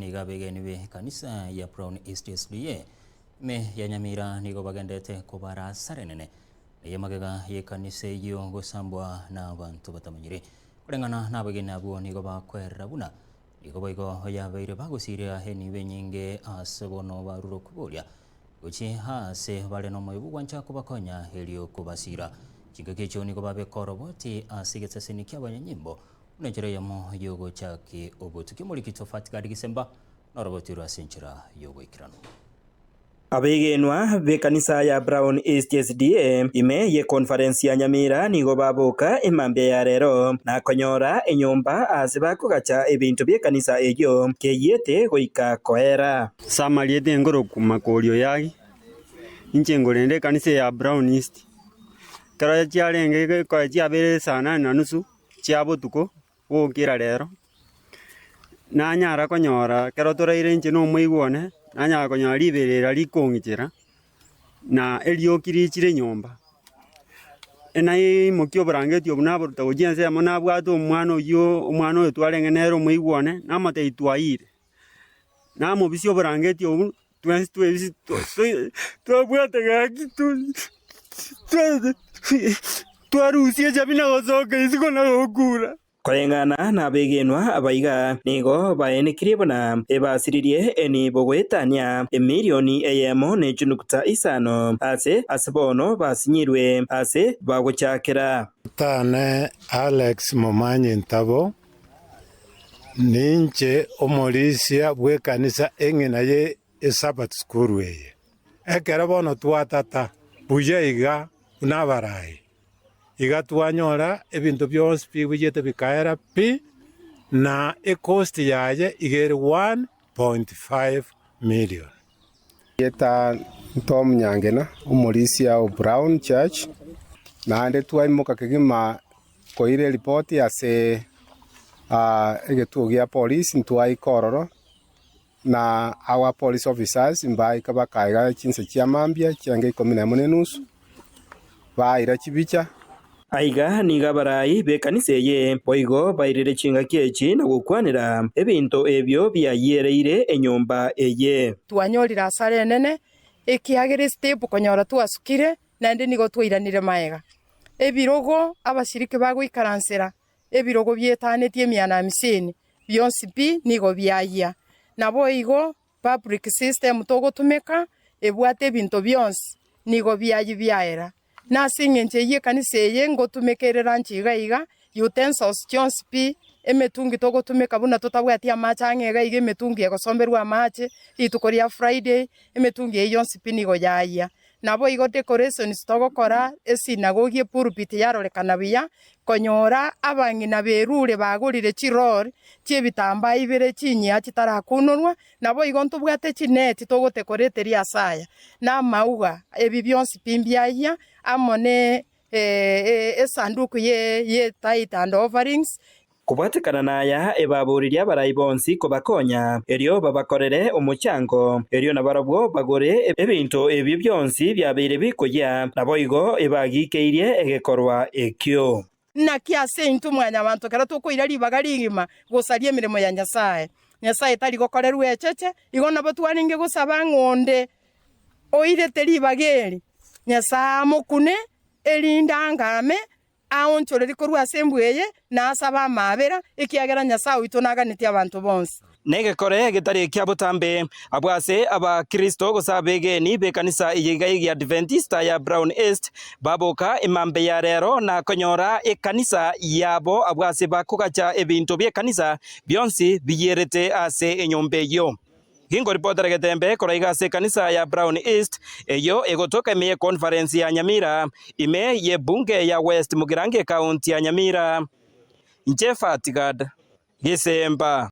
Nigo abegeni b'ekanisa ya Brown East SDA ime ya Nyamira nigo bagendete kobara asara enene eye magega y'ekanisa eyio gosambwa n'abanto batamanyiri. Koreng'ana nabegeni abwo nigo bakwerera buna nigo boigo yabeire bagosiria enibo enyinge ase bono barure okoboria gochia aase bare nomoyo bw'ogwancha kobakonya erio kobasiira. Chingaki echio nigo babeka oroboti ase egesaseni ki'abanyanyimbo buna enchera eyemo y'ogochaki obotuki. Omoriki Tofati Gadi Gisemba noroboti rwe ase enchera y'ogoikeranu. Abegenwa b'ekanisa ya Brown East SDA ime y'econference ya Nyamira nigo baboka emambia ya rero na konyora enyomba aase bakogacha ebinto bi'ekanisa eyio keyiete goika koera. Ase amarieta engoroku makori oyagi, inche nkorenda ekanisa eye ya Brown East. Ekero chiarenge ekero chiabeire saa nane na nusu chia botuko, gokira rero, nanyara konyora ekero toraire inche na omoigwa one, nanyara konyora riberera rikong'ichera, na erioki richire nyomba. Naimokia oborangeti obwo naboruta gochia ensemo nabwate omwana oywo omwana oyo twarenge nere omoigwa one, namotebia twaiyire. Namobisia oborangeti obwo, twensi twebisi twabwate gaki twarusia echabi na gosoka isiko na gokura. Koreng'ana nabegenwa abaiga nigo baenekirie buna ebasiririe enibo goetania emilioni eyemo ne chinukuta isano ase ase bono basinyirwe ase bagochakera. Tane Alex Momanyi Ntabo, Ninche omorisia bw'ekanisa eng'ina ye Esabato School eye. Ekero bono twatata buya iga buna abarai, iga twanyora ebinto bionsi bibuyete bikaera pi, na ecost yaye iga ere 1.5 million. Erieta Tom Nyangena, omorisia o Brown Church, naende twaimoka kegima Koira eripoti ase egetuo gia polisi ntwaika ororo, na our police officers mbaika bakaiga chinsa chia mambia chianga ikomi na emo na enusu, baira chibicha. Aiga nigo abarai b'ekanisa eye boigo bairire chingaki echi na gokwanera ebinto ebio biayiereire enyomba eye. Twanyorire asara enene, ekiagera estep konyora twasukire, naende nigo twairanire magega. Ebirogo abashiriki bagoikaransera, ebirogo bietanetie emia na hamsini, bionsi pi nigo biayia. Naboigo public system togotumeka ebwate ebinto bionsi nigo biayia biaera. Na ase engencho eyio ekanisa eye ngotumeka ere lunch iga iga, utensils chionsi pi, emetungi togotumeka buna totabwati amache ang'e iga iga emetungi egosomberwa amache rituko ria Friday, emetungi eyio yonsi pi nigo yayia. Naboigo decorations togokora esinagogi epulpit yarorekana buya, konyora abang'ina berure bagorire chiroll chi'ebitambaa ibere chinyia chitarakunorwa, naboigo ntobwate chineti togotekoreteria ase aya, na amauga, ebi bionsi pi mbiayia, amo ne esanduku ye tithe and offerings. Kobwatekana naya, ebaboririe abarai bonsi kobakonya, erio babakorere omochango, erio nabarabwo bagore ebinto ebio bionsi biabeire bikoyia, naboigo ebagikeirie egekorwa ekio. Naki ase intwe mwanyabanto ekero tokoira ribaga rigima gosaria emeremo ya Nyasae, Nyasae tari gokorerwa echeche, igo nabo twarenge gosaba ng'a onde oirete ribaga eri, Nyasae amokune, erinde angame Aonchorerie korwa ase embwa eye, na asabe amaabera, ekiagera Nyasae oito naganetie abanto bonsi. Negekore getari ekia botambe abwo ase Abakristo gose abegeeni b'ekanisa eye iga y'Egiadventista ya Brown East baboka emambia ya rero na konyora ekanisa yabo abwo ase bakogacha ebinto bi'ekanisa bionsi biyierete ase enyomba eyio. Ginkoripotera getembe korwa iga ase ekanisa ya Brown East, eyio egotoka ime ye conference ya Nyamira, ime ye bunge ya West Mugirango ecounty ya Nyamira. Inche Fatgad Gisemba.